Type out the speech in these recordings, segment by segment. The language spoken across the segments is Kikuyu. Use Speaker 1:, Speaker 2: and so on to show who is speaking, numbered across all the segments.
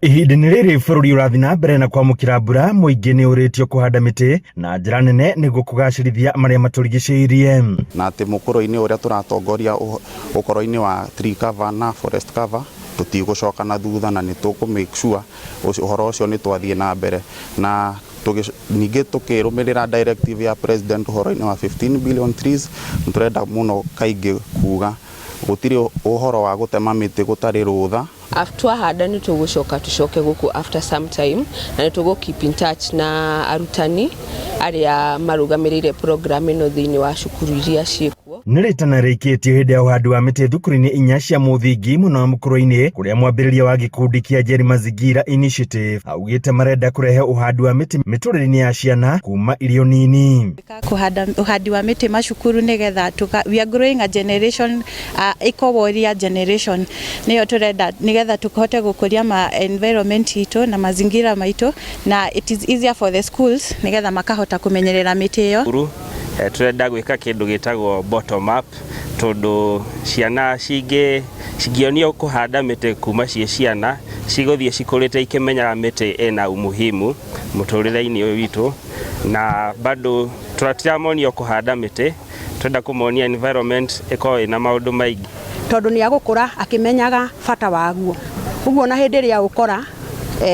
Speaker 1: Ihinda-inĩ rĩrĩ bũrũri ũrathiĩ na mbere na kwamũkĩra mbura, mũingĩ nĩ ũrĩtio kũhanda mĩtĩ na njĩra nene nĩguo kũgacĩrithia marĩa matũrigicĩirie.
Speaker 2: Na atĩ mũkũrũ-inĩ ũrĩa tũratongoria ũhoro-inĩ wa tree cover na forest cover tũtigũcoka na thutha na nĩ tũkũ make sure ũhoro ũcio nĩ twathiĩ na mbere na ningĩ tũkĩrũmĩrĩra directive ya president ũhoro-inĩ wa 15 billion trees nĩ tũrenda mũno kaingĩ kuga gũtirĩ ũhoro wa gũtema mĩtĩ gũtarĩ rũtha.
Speaker 3: Twahanda nĩ tũgũcoka tũcoke gũkũ after some time na nĩ tũgũ keep in touch na arutani arĩa marũgamĩrĩire program ĩno thĩinĩ wa cukuru iria ciĩkuo.
Speaker 1: Nĩ rĩtana rĩikĩtio hĩndĩ ya ũhandi wa mĩtĩ thukuru-inĩ inya cia mũthingi mwena wa Mũkũrwe-inĩ kũrĩa mwambĩrĩria wa gĩkundi kĩa Njeri Mazingira Initiative augĩte marenda kũrehe ũhandi wa mĩtĩ mĩtũrĩre-inĩ ya ciana kuma irĩ o nini.
Speaker 4: Kũhanda ũhandi wa mĩtĩ macukuru nĩgetha tũka, we are growing a generation uh, eco warrior generation nĩyo tũrenda nĩgetha tũhote gũkũria ma environment itũ na mazingira maitũ na it is easier for the schools nĩgetha makahota kũmenyerera mĩtĩ ĩyo.
Speaker 5: Cukuru eh, tũrenda gwĩka kĩndũ gĩtagwo bottom up tondũ ciana cingĩ cingĩonio kũhanda mĩtĩ kuma ciĩ ciana cigũthiĩ cikũrĩte ikĩmenyaga mĩtĩ ĩna umuhimu mũtũrĩre-inĩ ũyũ witũ na bado tũtiramonio kũhanda mĩtĩ twenda kũmonia environment ĩkorwo ĩna maũndũ maingĩ.
Speaker 6: Tondũ nĩ agũkũra akĩmenyaga bata waguo. Ũguo ona hĩndĩ ĩrĩa aũkora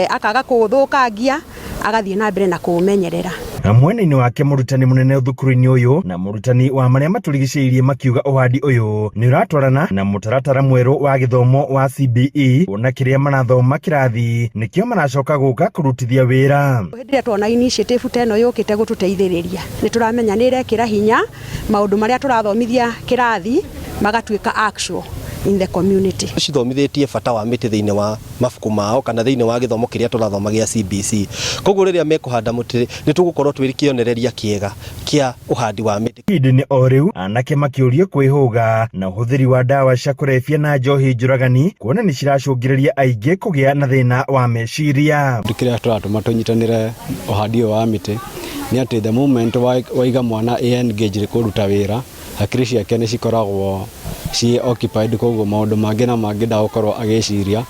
Speaker 6: akaga kũũthũkangia agathiĩ na mbere na kũũmenyerera.
Speaker 1: Mwena-inĩ wake mũrutani mũnene thukuru-inĩ ũyũ na mũrutani wa marĩa matũrigicĩirie makiuga ũhandi ũyũ nĩ ũratwarana na mũtaratara mwerũ wa gĩthomo wa CBE kuona kĩrĩa marathoma kĩrathi nĩkĩo maracoka gũka kũrutithia wĩra.
Speaker 6: Hĩndĩ ĩrĩa tuona initiative ta ĩno yũkĩte gũtũteithĩrĩria nĩ tũramenya nĩ ĩrekĩra hinya maũndũ marĩa tũrathomithia kĩrathi magatuĩka actual in the community.
Speaker 7: Cithomithĩtie bata wa mĩtĩ thĩinĩ wa mabuku mao kana thĩinĩ wa gĩthomo kĩrĩa tũrathoma gĩa CBC. Koguo rĩrĩa mekũhanda mũtĩ nĩ tũgũkorwo twĩ kĩonereria kĩega kĩa ũhandi wa mĩtĩ.
Speaker 1: Ihinda-inĩ o rĩu, anake makĩũrio kwĩhũga na ũhũthĩri wa ndawa cia kũrebia na njohi njũragani kuona nĩ ciracũngĩrĩria aingĩ kũgĩa na thĩna wa meciria.
Speaker 8: Kĩndũ kĩrĩa tũratũma tũnyitanĩre ũhandi ũyũ wa mĩtĩ nĩ atĩ the moment waiga mwana e engaged kũruta wĩra, hakiri ciake nĩ cikoragwo ciĩ occupied koguo maũndũ mangĩ na mangĩ ndagũkorwo agĩciria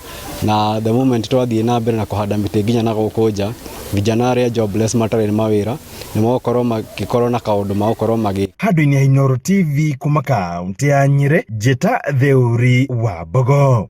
Speaker 8: na the moment twathiĩ na mbere na kũhanda mĩtĩ nginya na gũkũ nja, vijana arĩa jobless matarĩ mawĩra nĩ megũkorwo magĩkorwo na kaũndũ magũkorwo magĩka.
Speaker 1: Handũ-inĩ ha Inooro TV kuma kaũntĩ ya Nyĩrĩ, njĩta Theuri wa Mbogo.